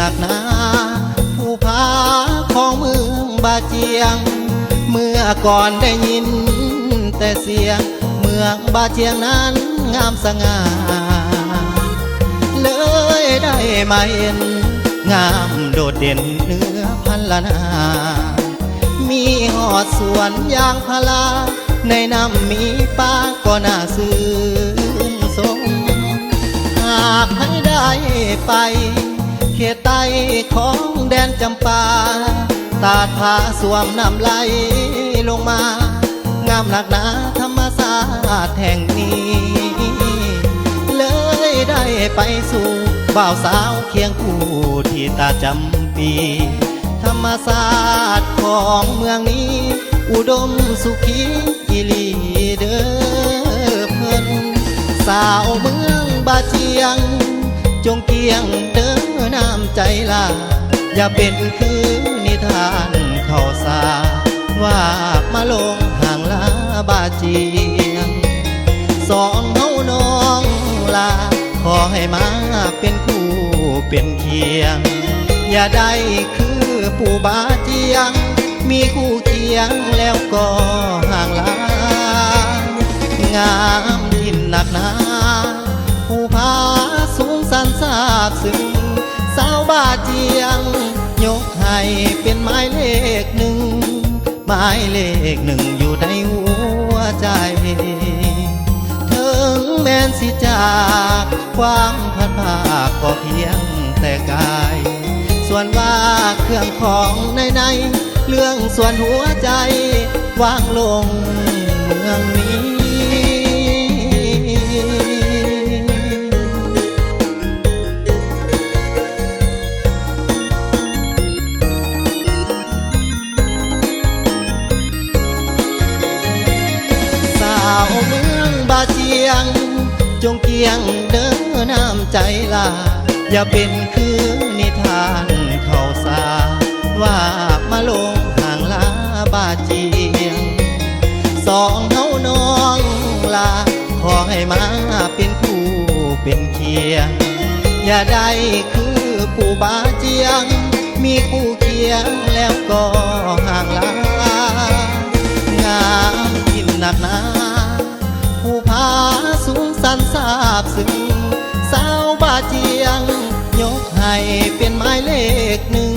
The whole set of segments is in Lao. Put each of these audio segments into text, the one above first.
ນັກໜາ ຜູ້ພາຂອງເມືອງບາຈຽງ ເມື່ອກ່ອນໄດ້ຍິນແຕ່ສຽງ ເມືອງບາຈຽງນັ້ນງາມສະຫງ່າ ເລີຍໄດ້ມາເຫັນ ງາມໂດດເດັ່ນເໜືອພັນລະນາ ມີຮອດສວນຢາງພາລາ ໃນນ້ຳມີປາກໍໜ້າຊື່ນຊົມ ຫາກໃຜໄດ້ໄປ ເຂດໃຕ້ຂອງແດນຈຳປາ ຕາດຜາສວມນ້ຳໄຫຼລົງມາ ງາມນັກໜາທຳມະຊາດແຫ່ງນີ້ ເລີຍໄດ້ໄປສູ່ບ່າວສາວຄຽງຄູ່ທີ່ຕາດຈຳປີ ທຳມະຊາດຂອງເມືອງນີ້ອຸດົມສຸຂີອີ່ຫຼີເດີເພິ່ນ ສາວເມືອງບາຈຽງ ຈົ່ງກ້ຽງເດີນ້ຳໃຈຫຼ້າ ຢ່າເປັນຄືນິທານເຂົ້າສາ ວາບມາລົງຫ່າງລາບາຈຽງ ສອງເຮົານ້ອງຫຼ້າ ຂໍໃຫ້ມາເປັນຄູ່ເປັນຄຽງ ຢ່າໄດ້ຄືປູ່ບາຈຽງ ມີຄູ່ຄຽງແລ້ວກໍຫ່າງລາ ງາມຖິ້ມນັກໜາ ພູຜາສູງຊັນຊາບຊຶມ ສາວບາຈຽງ ຍົກໃຫ້ເປັນໝາຍເລກໜຶ່ງ ໝາຍເລກໜຶ່ງຢູ່ໃນຫົວໃຈ ເຖິງແມ່ນຊິຈາກຄວາມພັດພາກກໍພຽງແຕ່ກາຍ ສ່ວນວ່າເຄື່ອງຂອງໃນໃນ ເລື່ອງສ່ວນຫົວໃຈວາງລົງເມືອງນີ້. ສາວເມືອງບາຈຽງ ຈົ່ງກ້ຽງເດີນ້ຳໃຈຫຼ້າ ຢ່າເປັນຄືນິທານເຂົ້າສາ ວາບມາລົງຫ່າງລາບາຈຽງ ສອງເຮົານ້ອງຫຼ້າ ຂໍໃຫ້ມາເປັນຄູ່ເປັນຄຽງ ຢ່າໄດ້ຄືປູ່ບາຈຽງ ມີຄູ່ຄຽງແລ້ວກໍຫ່າງລາ ງາມຖິ້ມນັກໜາ ພູຜາສູງຊັນຊາບຊຶມ ສາວບາຈຽງ ຍົກໃຫ້ເປັນໝາຍເລກໜຶ່ງ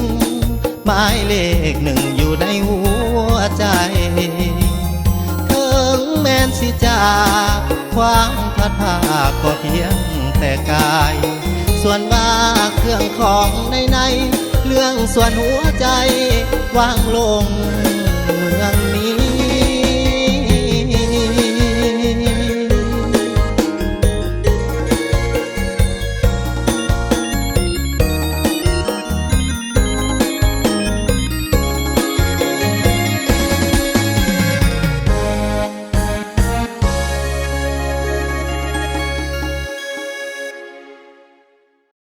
ໝາຍເລກໜຶ່ງຢູ່ໃນຫົວໃຈ ເຖິງແມ່ນຊິຈາກຄວາມພັດພາກກໍພຽງແຕ່ກາຍ ສ່ວນວ່າເຄື່ອງຂອງໃນໃນ ເລື່ອງສ່ວນຫົວໃຈວາງລົງເມືອງນີ້.